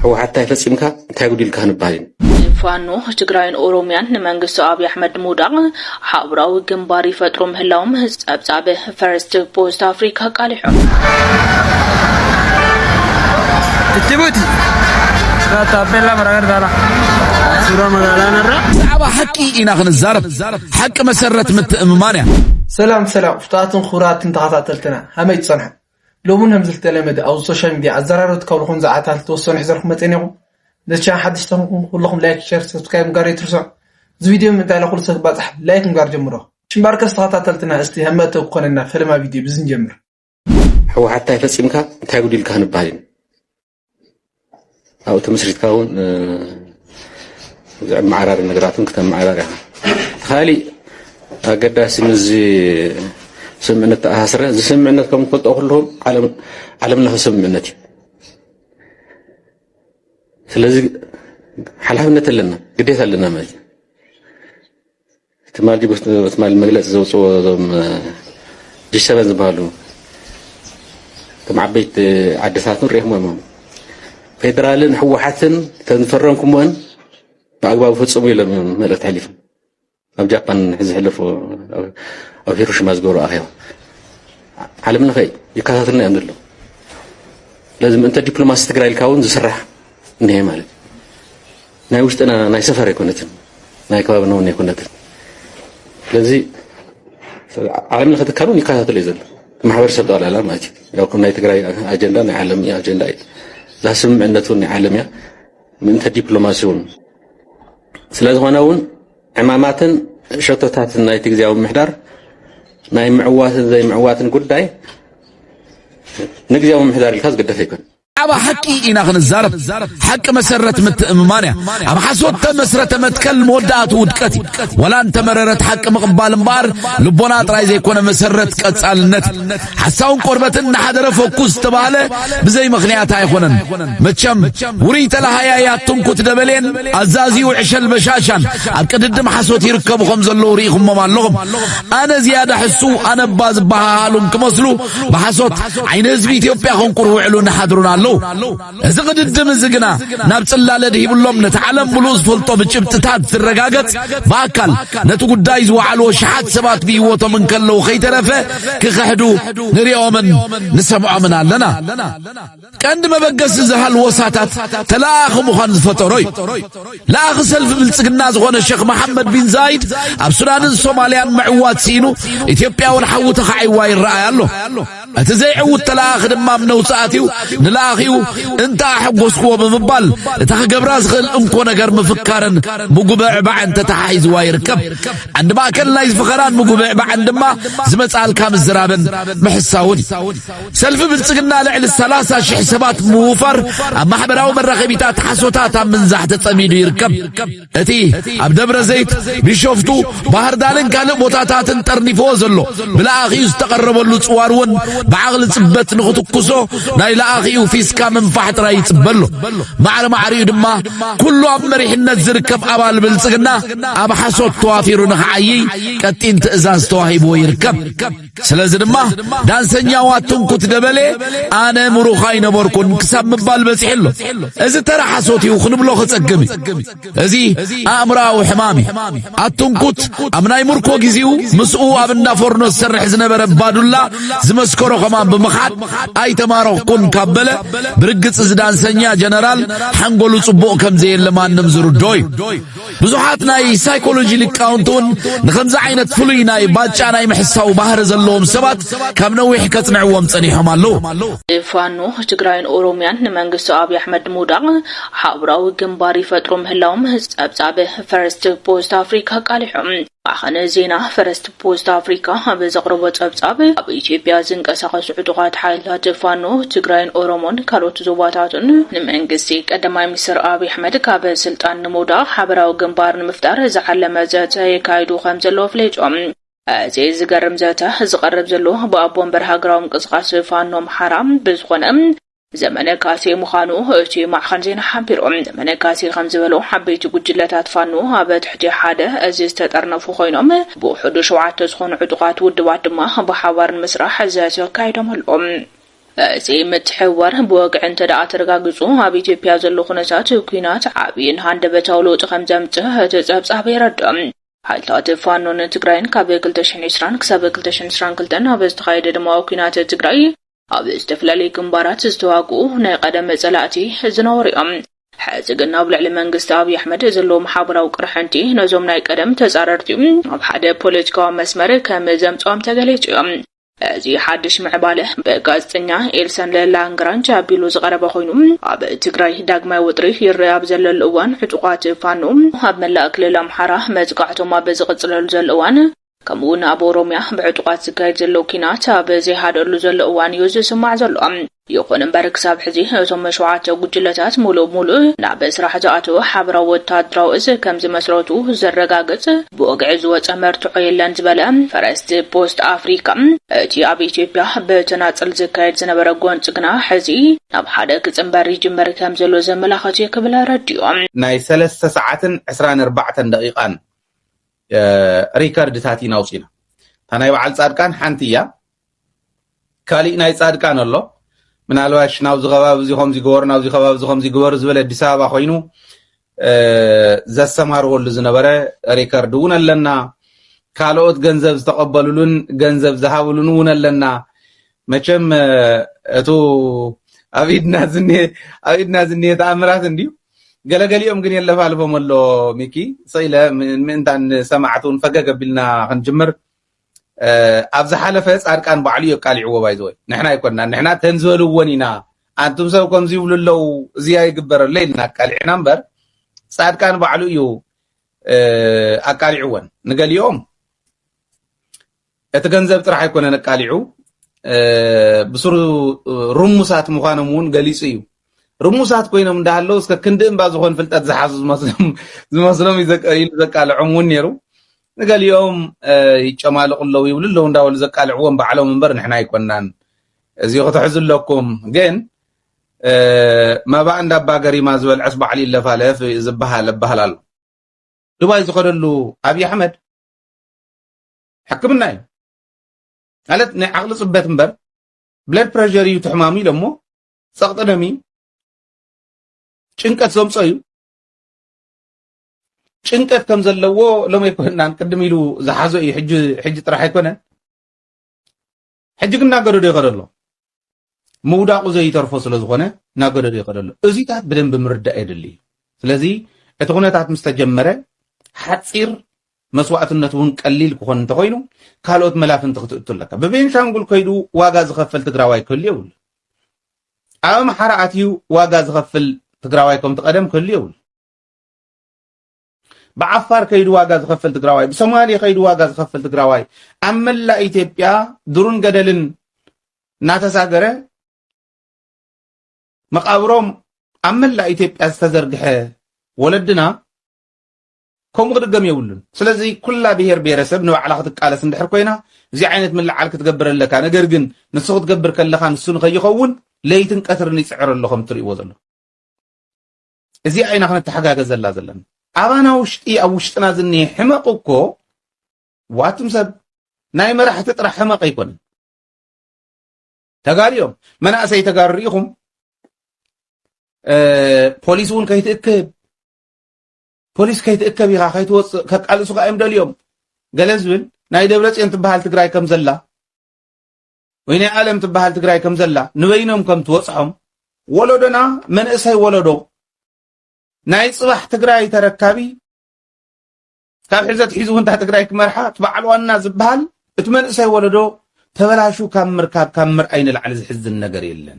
ህወሓት እንታይ ፈፂምካ እንታይ ጉዲልካ ክንበሃል ኢና። ፋኖ ትግራይን ኦሮሚያን ንመንግስቲ ኣብይ ኣሕመድ ምውዳቕ ሓቡራዊ ግንባር ይፈጥሩ ምህላዎም ጸብጻብ ፈርስት ፖስት ኣፍሪካ ኣቃሊሖም። Itti buuti. Taappeellaa maragardaadha. Suuraa magaalaa narraa. ብዛዕባ ሓቂ ኢና ክንዛረብ። ሓቂ መሰረት ምትእምማን እያ። ሰላም ሰላም ፍቱዋትን ክቡራትን ተኸታተልትና ሃመይ ትጸንሑ። ሎምን ከም ዝተለመደ ኣብ ሶሻል ሚድያ ኣዘራረብቲ ካብ ዝኾኑ ዛዕባታት ዝተወሰኑ ሒዘልኩም መጸ ነኹም። ነዚ ቻናል ሓድሽ ተኾንኩም ኩልኹም ላይክ ሸር ሰብስክራይብ ምግባር ኣይትርስዑ። እዚ ቪድዮ ምእንታይ ኢላ ኩሉ ሰብ ክባጻሕ ላይክ ምግባር ጀምሮ። ሽምባርከስ ተኸታተልትና እስቲ ከም መእተዊ ክኾነና ፈለማ ቪድዮ ብዚ ንጀምር። ህወሓት እንታይ ፈፂምካ እንታይ ጉዲልካ ክንበሃል ኢና። ኣብኡ ተመስሪትካ እውን ዝዕመዓራሪ ነገራት እውን ክተመዓራር ኢኻ። እቲ ካሊእ ኣገዳሲ ምስዚ ስምምዕነት ተኣሳስረ፣ እዚ ስምምዕነት ከም ትፈልጦ ኩልኹም ዓለም ለኸ ስምምዕነት እዩ። ስለዚ ሓላፍነት ኣለና፣ ግዴታ ኣለና ማለት እዩ። ትማሊ ትማሊ መግለፂ ዘውፅዎ እዞም ጂ ሰቨን ዝበሃሉ ከም ዓበይቲ ዓድታት ንሪኦም እዮም። ፌደራልን ህወሓትን ተዝፈረምኩሞን ብኣግባቡ ፈፅሙ ኢሎም እዮም መልእክቲ ሓሊፎም። ኣብ ጃፓን ሕዚ ሕለፎ ኣብ ሂሮሽማ ዝገበሩ ኣኼባ ዓለም ለኸ ይከታተልና እዮም ዘለዉ። ስለዚ ምእንተ ዲፕሎማሲ ትግራይ ኢልካ እውን ዝስራሕ እኒሀ ማለት እዩ። ናይ ውሽጥና ናይ ሰፈር ኣይኮነትን፣ ናይ ከባብና እውን ኣይኮነትን። ስለዚ ዓለም ለኸ ትካል እውን ይከታተል እዩ ዘሎ። ማሕበረሰብ ጠቕላላ ማለት እዩ። ያው ከም ናይ ትግራይ ኣጀንዳ ናይ ዓለም ኣጀንዳ እዩ። እዛ ስምምዕነት እውን ናይ ዓለም እያ። ምእንተ ዲፕሎማሲ እውን ስለ ዝኾነ እውን ዕማማትን ሸቶታትን ናይቲ ግዜያዊ ምምሕዳር ናይ ምዕዋትን ዘይምዕዋትን ጉዳይ ንግዜያዊ ምምሕዳር ኢልካ ዝግደፍ ኣይኮን። ብዛዕባ ሓቂ ኢና ክንዛረብ። ሓቂ መሰረት ምትእምማን እያ። ኣብ ሓሶት ተመስረተ መትከል መወዳእቱ ውድቀት እዩ። ወላ እንተመረረት ሓቂ ምቕባል እምበኣር ልቦና ጥራይ ዘይኮነ መሰረት ቀጻልነት እዩ። ሓሳውን ቆርበትን እናሓደረ ፈኩስ ዝተባህለ ብዘይ ምኽንያት ኣይኾነን። መቸም ውሩይ ተላሃያይ ኣትንኩት ደበሌን ኣዛዚኡ ዕሸል በሻሻን ኣብ ቅድድም ሓሶት ይርከቡ ከም ዘለዉ ርኢኹሞም ኣለኹም። ኣነ ዝያዳ ሕሱ ኣነ እባ ዝበሃሃሉ እንክመስሉ ብሓሶት ዓይኒ ህዝቢ ኢትዮጵያ ከንቁሩ ውዕሉን ሓድሩን ኣለዉ። እዚ ቅድድም እዚ ግና ናብ ጽላለ ድሂብሎም ነቲ ዓለም ምሉእ ዝፈልጦ ብጭብጥታት ዝረጋገጽ ብኣካል ነቲ ጉዳይ ዝወዓልዎ ሽሓት ሰባት ብህይወቶም እንከለዉ ከይተረፈ ክኽሕዱ ንሪኦምን ንሰምዖምን ኣለና። ቀንዲ መበገሲ እዚ ሃልወሳታት ተለኣኣኺ ምዃን ዝፈጠሮ እዩ። ለኣኺ ሰልፊ ብልጽግና ዝኾነ ሸኽ መሓመድ ቢን ዛይድ ኣብ ሱዳንን ሶማልያን ምዕዋት ስኢኑ ኢትዮጵያ እውን ሓዊ ተኻዒዋ ይረኣይ ኣሎ። እቲ ዘይዕውት ተለኣኣኺ ድማ ኣብ ነውጺ ኣትዩ ንለኣኺኡ እንተ ኣሐጎስክዎ ብምባል እታ ክገብራ ዝኽእል እንኮ ነገር ምፍካርን ምጉብዕባዕን ተተሓሒዝዋ ይርከብ። ዓንዲ ማእከል ናይዚ ፈኸራን ምጉብዕባዕን ድማ ዝመጽኣልካ ምዝራብን ምሕሳውን እዩ። ሰልፊ ብልጽግና ልዕሊ ሰላሳ ሽሕ ሰባት ምውፋር ኣብ ማሕበራዊ መራኸቢታት ሓሶታት ኣብ ምንዛሕ ተጸሚዱ ይርከብ። እቲ ኣብ ደብረ ዘይት፣ ቢሾፍቱ፣ ባህር ዳርን ካልእ ቦታታትን ጠርኒፍዎ ዘሎ ብለኣኺኡ ዝተቐረበሉ ጽዋር እውን ብዓቕሊ ጽበት ንኽትኩሶ ናይ ለኣኺኡ ፊስካ ምንፋሕ ጥራይ ይጽበ ኣሎ። ማዕረ ማዕሪኡ ድማ ኩሉ ኣብ መሪሕነት ዝርከብ ኣባል ብልጽግና ኣብ ሓሶት ተዋፊሩ ንኽዓይይ ቀጢን ትእዛዝ ተዋሂብዎ ይርከብ። ስለዚ ድማ ዳንሰኛው ኣትንኩት ደበሌ ኣነ ምሩኽ ኣይነበርኩን ክሳብ ምባል በጺሑ ኣሎ። እዚ ተራ ሓሶት እዩ ክንብሎ ክጸግም እዩ። እዚ ኣእምሮኣዊ ሕማም እዩ። ኣትንኩት ኣብ ናይ ምርኮ ግዜኡ ምስኡ ኣብ እንዳ ፎርኖ ዝሰርሕ ዝነበረ ባዱላ ዝመስከሮ ከማን ብምኽሓድ ኣይተማረኽኩን ካብ በለ ብርግጽ እዚ ዳንሰኛ ጀነራል ሓንጎሉ ጽቡቕ ከም ዘየለ ማንም ዝርድኦ እዩ። ብዙሓት ናይ ሳይኮሎጂ ሊቃውንቲ እውን ንኸምዚ ዓይነት ፍሉይ ናይ ባጫ ናይ ምሕሳው ባህሪ ዘለዎም ሰባት ካብ ነዊሕ ከጽንዕዎም ጸኒሖም ኣለዉ። ፋኖ ትግራይን ኦሮሚያን ንመንግስቲ ኣብይ ኣሕመድ ምውዳቕ ሓቡራዊ ግንባር ይፈጥሩ ምህላዎም ጸብጻብ ፈርስት ፖስት ኣፍሪካ ኣቃሊሑ። ማዕኸን ዜና ፈረስት ፖስት ኣፍሪካ ኣብ ዘቕረቦ ጸብጻብ ኣብ ኢትዮጵያ ዝንቀሳቐሱ ዕጡቓት ሓይልታት ፋኖ ትግራይን ኦሮሞን ካልኦት ዞባታትን ንመንግስቲ ቀዳማይ ሚኒስትር ኣብይ ኣሕመድ ካብ ስልጣን ንምውዳቕ ሓበራዊ ግንባር ንምፍጣር ዝዓለመ ዘተ የካይዱ ከም ዘለዉ ኣፍሊጦም። እዚ ዝገርም ዘተ ዝቐርብ ዘሎ ብኣቦ ወንበር ሃገራዊ ምንቅስቓስ ፋኖ ኣምሓራ ብዝኾነ ዘመነ ካሴ ምዃኑ እቲ ማዕኸን ዜና ሓቢሩ። ዘመነ ካሴ ከም ዝበሎ ዓበይቲ ጉጅለታት ፋኖ ኣብ ትሕቲ ሓደ እዚ ዝተጠርነፉ ኮይኖም ብውሕዱ ሸውዓተ ዝኾኑ ዕጡቓት ውድባት ድማ ብሓባር ንምስራሕ ዘተ ኣካይዶም ኣለዉ። እዚ ምትሕውዋር ብወግዒ እንተ ደኣ ተረጋጊጹ፣ ኣብ ኢትዮጵያ ዘሎ ኩነታት ኲናት ዓብይን ሃንደበታዊ ለውጢ ከም ዘምጽእ እቲ ጸብጻብ የረድእ። ሓይልታት ፋኖን ትግራይን ካብ ክልተ ሽሕን ዕስራን ክሳብ ክልተ ሽሕን ዕስራን ክልተን ኣብ ዝተኻየደ ደማዊ ኲናት ትግራይ ኣብ ዝተፈላለዩ ግንባራት ዝተዋግኡ ናይ ቀደም ጸላእቲ ዝነበሩ እዮም። ሕዚ ግን ኣብ ልዕሊ መንግስቲ ኣብይ ኣሕመድ ዘለዎም ሓበራዊ ቅርሕንቲ ነዞም ናይ ቀደም ተጻረርቲ ኣብ ሓደ ፖለቲካዊ መስመር ከም ዘምጽኦም ተገሊጹ እዩ። እዚ ሓድሽ ምዕባለ ብጋዜጠኛ ኤልሰን ለላንግራንጅ ኣቢሉ ዝቐረበ ኮይኑ፣ ኣብ ትግራይ ዳግማይ ወጥሪ ይረአ ኣብ ዘለሉ እዋን፣ ዕጡቓት ፋኖ ኣብ መላእ ክልል ኣምሓራ መጥቃዕቶም ኣብ ዝቕጽለሉ ዘሎ እዋን፣ ከምኡ እውን ኣብ ኦሮምያ ብዕጡቓት ዝካየድ ዘሎ ኲናት ኣብ ዘይሃደሉ ዘሎ እዋን እዩ ዝስማዕ ዘሎ። ይኹን እምበር፣ ክሳብ ሕዚ እቶም ሸውዓተ ጉጅለታት ሙሉእ ብሙሉእ ናብ ስራሕ ዝኣተወ ሓበራዊ ወታደራዊ እዝ ከም ዝመስረቱ ዘረጋግጽ ብወግዒ ዝወጸ መርትዖ የለን ዝበለ ፈረስት ፖስት ኣፍሪካ፣ እቲ ኣብ ኢትዮጵያ ብተናጽል ዝካየድ ዝነበረ ጎንጺ ግና ሕዚ ናብ ሓደ ክጽንበር ይጅምር ከም ዘሎ ዘመላኽት እዩ ክብል ኣረዲኡ። ናይ ሰለስተ ሰዓትን ዕስራን ኣርባዕተን ደቂቓን፣ እ፣ ሪከርድታት ኢና ኣውፂና። እታ ናይ በዓል ፃድቃን ሓንቲ እያ። ካሊእ ናይ ፃድቃን ኣሎ። ምናልባሽ ናብዚ ከባቢ እዚ ከምዚ ግበሩ፣ ናብዚ ከባቢ እዚ ከምዚ ግበሩ ዝበለ ኣዲስ ኣበባ ኮይኑ፣ እ፣ ዘሰማርወሉ ዝነበረ ሪከርድ እውን ኣለና። ካልኦት ገንዘብ ዝተቐበሉሉን ገንዘብ ዝሃብሉን እውን ኣለና። መቸም፣ እ፣ እቱ ኣብ ኢድና ዝኒሄ፣ ኣብ ኢድና ዝኒሄ ተኣምራት እንድዩ። ገለገሊኦም ግን የለፋልፎም ኣሎ። ሚኪ፣ ስኢለ ም-፣ ምእንታን ሰማዕቲ እውን ፈገግ ኣቢልና ክንጅምር። እ፣ ኣብ ዝሓለፈ ጻድቃን ባዕሉ እዩ ኣቃሊዕዎ። ባይዘወይ፣ ንሕና ኣይኮንና፣ ንሕና ተን ዝበልዎን ኢና። ኣንቱም ሰብ ከምዚ ይብሉ ኣለዉ፣ እዚ ኣይግበረሎ ኢልና ኣቃሊዕና እምበር፣ ጻድቃን ባዕሉ እዩ፣ እ፣ ኣቃሊዕወን። ንገሊኦም እቲ ገንዘብ ጥራሕ ኣይኮነን ኣቃሊዑ፣ እ፣ ብስሩ ርሙሳት ምዃኖም እውን ገሊጹ እዩ። ርሙሳት ኮይኖም እንዳሃለዉ፣ እስከ ክንዲ እምባ ዝኾን ፍልጠት ዝሓዙ ዝመስሎም፣ ዝመስሎም እዩ ዘቀ-፣ ኢሉ ዘቃልዖም እውን ነይሩ። ንገሊኦም፣ እ፣ ይጨማልቑ ኣለዉ፣ ይብሉ ኣለዉ እንዳበሉ ዘቃልዕዎም ባዕሎም እምበር ንሕና ኣይኮናን። እዚ ክትሕዙ ኣለኩም። ግን፣ እ፣ መባእ እንዳ ኣባ ገሪማ ዝበልዐስ ባዕሉ ይለፋለፍ ዝበሃል፣ እበሃል ኣሎ። ዱባይ ዝኸደሉ ኣብይ ኣሕመድ ሕክምና እዩ። ማለት ናይ ዓቕሊ ጽበት እምበር፣ ብለድ ፕሬሸር እዩ እቲ ሕማሙ ኢሎሞ፣ ጸቕጢ ደም እዩ፣ ጭንቀት ዘምጾ እዩ። ጭንቀት ከም ዘለዎ ሎም ኣይኮንናን፣ ቅድም ኢሉ ዝሓዞ እዩ። ሕጂ፣ ሕጂ ጥራሕ ኣይኮነን። ሕጂ ግን እናገደዶ ይኸዶ ኣሎ። ምውዳቑ ዘይተርፎ ስለ ዝኾነ እናገደዶ ይኸዶ ኣሎ። እዚታት ብደንቢ ምርዳእ የድሊ እዩ። ስለዚ እቲ ኩነታት ምስ ተጀመረ ሓጺር መስዋእትነት እውን ቀሊል ክኾን እንተኾይኑ ካልኦት መላፍንቲ ክትእቱ ኣለካ። ብቤንሻንጉል ከይዱ ዋጋ ዝኸፍል ትግራዋይ ክህሉ የብሉ። ኣብ ኣምሓራ ኣትዩ ዋጋ ዝኸፍል ትግራዋይ ከምቲ ቀደም ክህሉ የብሉ። ብዓፋር ከይዱ ዋጋ ዝኸፍል ትግራዋይ፣ ብሶማሌ ከይዱ ዋጋ ዝኸፍል ትግራዋይ፣ ኣብ መላእ ኢትዮጵያ ዱርን ገደልን እናተሳገረ መቓብሮም ኣብ መላእ ኢትዮጵያ ዝተዘርግሐ ወለድና ከምኡ ክድገም የብሉን። ስለዚ ኩላ ብሄር ብሄረሰብ ንባዕላ ክትቃለስ እንድሕር ኮይና፣ እዚ ዓይነት ምልዓል ክትገብር ኣለካ። ነገር ግን ንሱ ክትገብር ከለኻ ንሱ ንኸይኸውን ለይትን ቀትርን ይጽዕር ኣሎ ከም እትርእይዎ ዘሎ። እዚኣ ኢና ክንተሓጋገዘላ ዘለና። ኣባና ውሽጢ፣ ኣብ ውሽጥና ዝኒሄ ሕመቕ እኮ፣ ዋትም ሰብ፣ ናይ መራሕቲ ጥራሕ ሕመቕ ኣይኮነን። ተጋሩ እዮም። መናእሰይ ተጋሩ ርኢኹም፣ እ፣ ፖሊስ እውን ከይትእክብ፣ ፖሊስ ከይትእከብ ኢኻ፣ ከይትወፅእ፣ ከቃልሱኻ እዮም ደልዮም። ገለ ዝብል ናይ ደብረፅዮን ትበሃል ትግራይ ከም ዘላ፣ ወይ ናይ ኣለም ትበሃል ትግራይ ከም ዘላ፣ ንበይኖም ከም ትወፅሖም፣ ወለዶና፣ መንእሰይ ወለዶ፣ ናይ ፅባሕ ትግራይ ተረካቢ፣ ካብ ሕዚ ኣትሒዙ እውን እታ ትግራይ ክመርሓ፣ እቲ በዓል ዋና ዝበሃል፣ እቲ መንእሰይ ወለዶ ተበላሹ ካብ ምርካብ፣ ካብ ምርኣይ ንላዕሊ ዝሕዝን ነገር የለን።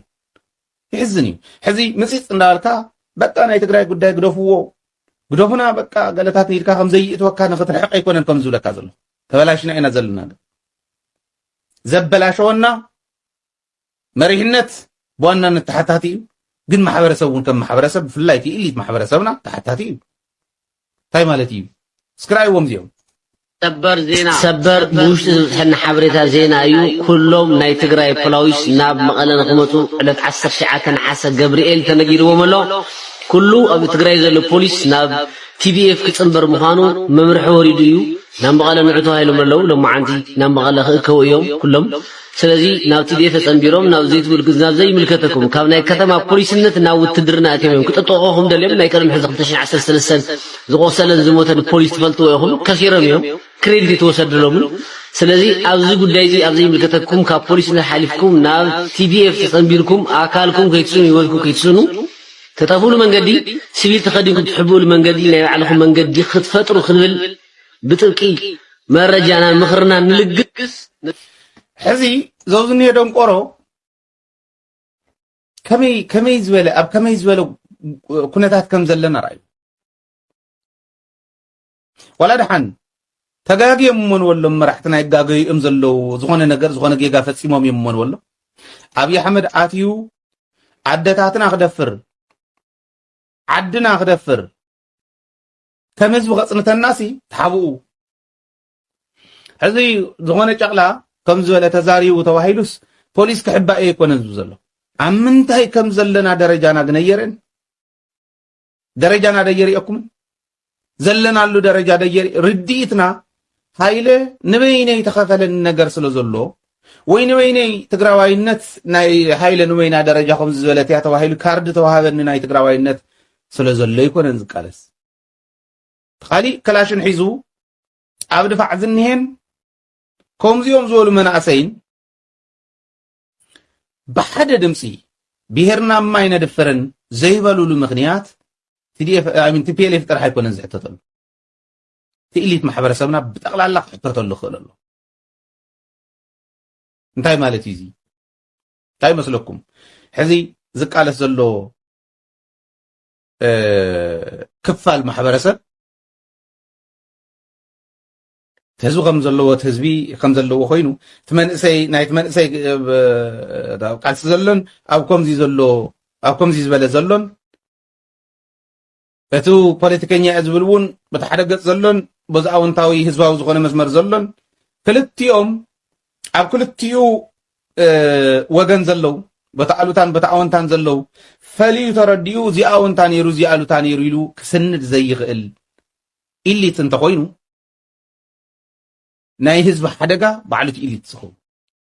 ይሕዝን እዩ። ሕዚ ምፂፅ እንዳበልካ፣ በቃ ናይ ትግራይ ጉዳይ ግደፍዎ፣ ግደፉና፣ በቃ ገለታት ኢልካ ከም ዘይእትወካ ንክትርሕቕ ኣይኮነን ከም ዝብለካ ዘሎ። ተበላሽና ኢና ዘለና። ዘበላሸወና መሪሕነት ብዋናነት ተሓታቲ እዩ። ግን ማሕበረሰብ እውን ከም ማሕበረሰብ፣ ብፍላይ እቲ ኢሊት ማሕበረሰብና ተሓታቲ እዩ። እንታይ ማለት እዩ? እስኪ ረኣይዎም እዚኦም። ሰበር ዜና። ሰበር ብውሽጢ ዝበፅሐና ሓበሬታ ዜና እዩ። ኩሎም ናይ ትግራይ ፖላዊስ ናብ መቐለ ንክመፁ ዕለት ዓሰርተ ትሽዓተ ነሓሰ ገብርኤል ተነጊርዎም ኣሎ። ኩሉ ኣብ ትግራይ ዘሎ ፖሊስ ናብ ቲ ዲ ኤፍ ክፅንበር ምዃኑ መምርሒ ወሪዱ እዩ። ናብ መቐለ ንዑ ተባሂሎም ኣለዉ። ሎማዓንቲ ናብ መቐለ ክእከቡ እዮም ኩሎም። ስለዚ ናብ ቲ ዲ ኤፍ ተፀንቢሮም ናብ ዘይትብል ናብ ዘይምልከተኩም ካብ ናይ ከተማ ፖሊስነት ናብ ውትድርና ኣትዮም እዮም። ክጥጥቑኹም ደልዮም ናይ ቅድሚ ሕዚ ክልተ ሽሕን ዓሰርተ ሰለስተን ዝቆሰለን ዝሞተን ፖሊስ ትፈልጥዎ ኢኹም። ከሲሮም እዮም። ክሬዲት የተወሰደሎምን። ስለዚ ኣብዚ ጉዳይ እዚ ኣብ ዘይምልከተኩም ካብ ፖሊስነት ሓሊፍኩም ናብ ቲ ዲ ኤፍ ተፀንቢርኩም ኣካልኩም ከይትስኑ ህይወትኩም ከይትስኑ ተጠፍኡሉ መንገዲ፣ ሲቪል ተኸዲንኩም ትሕብኡሉ መንገዲ፣ ናይ ባዕልኹም መንገዲ ክትፈጥሩ ክንብል ብጥብቂ መረጃናን ምኽርናን ንልግስ። ሕዚ ዘውዚ እኒሄ ደንቆሮ ከመይ ከመይ ዝበለ ኣብ ከመይ ዝበለ ኩነታት ከም ዘለና ርኣዩ። ዋላ ደሓን ተጋግዮም እሞ ንበሎም መራሕትና ይጋገዩ እዮም ዘለዉ። ዝኾነ ነገር ዝኾነ ጌጋ ፈጺሞም እዮም እሞ ንበሎም። ኣብይ ኣሕመድ ኣትዩ ኣደታትና ክደፍር ዓድና ክደፍር ከም ህዝቢ ከጽንተናሲ ተሓብኡ። ሕዚ ዝኾነ ጨቕላ ከም ዝበለ ተዛሪቡ ተባሂሉስ ፖሊስ ክሕባእ ኣይኮነን ዝብል ዘሎ። ኣብ ምንታይ ከም ዘለና ደረጃና ግን ኣየርእን። ደረጃና ደየርእየኩምን ዘለናሉ ደረጃ ደየር ርድኢትና ሃይለ ንበይነይ ተኸፈለኒ ነገር ስለ ዘሎ ወይ ንበይነይ ትግራዋይነት ናይ ሃይለ ንበይና ደረጃ ከም ዝበለት እያ ተባሂሉ ካርድ ተዋሃበኒ ናይ ትግራዋይነት ስለ ዘሎ ኣይኮነን ዝቃለስ። ካሊእ ከላሽን ሒዙ ኣብ ድፋዕ ዝንሄን ከምዚኦም ዝበሉ መናእሰይን ብሓደ ድምፂ ብሄርና እማ ኣይነድፍርን ዘይበሉሉ ምኽንያት ቲ ዲ ኤፍ፣ ኣይ ሚን፣ ቲ ፒ ኤል ኤፍ ጥራሕ ኣይኮነን ዝሕተተሉ። እቲ ኢሊት ማሕበረሰብና ብጠቕላላ ክሕተተሉ ይኽእል ኣሎ። እንታይ ማለት እዩ እዚ? እንታይ ይመስለኩም? ሕዚ ዝቃለስ ዘሎ እ፣ ክፋል ማሕበረሰብ እቲ ህዝቢ ከም ዘለዎ እቲ ህዝቢ ከም ዘለዎ ኮይኑ እቲ መንእሰይ ናይቲ መንእሰይ እ፣ ብ- ቃልሲ ዘሎን ኣብ ከምዚ ዘሎ ኣብ ከምዚ ዝበለ ዘሎን እቲ ፖለቲከኛ እየ ዝብል እውን በቲ ሓደ ገጽ ዘሎን በዚ ኣወንታዊ ህዝባዊ ዝኾነ መስመር ዘሎን ክልቲኦም ኣብ ክልቲኡ እ፣ ወገን ዘለዉ በቲ ኣሉታን በቲ ኣወንታን ዘለዉ ፈሊዩ ተረዲኡ እዚ ኣወንታ ነይሩ እዚ ኣሉታ ነይሩ ኢሉ ክስንድ ዘይኽእል ኢሊት እንተኾይኑ ናይ ህዝቢ ሓደጋ ባዕሉ እቲ ኢሊት ዝኸውን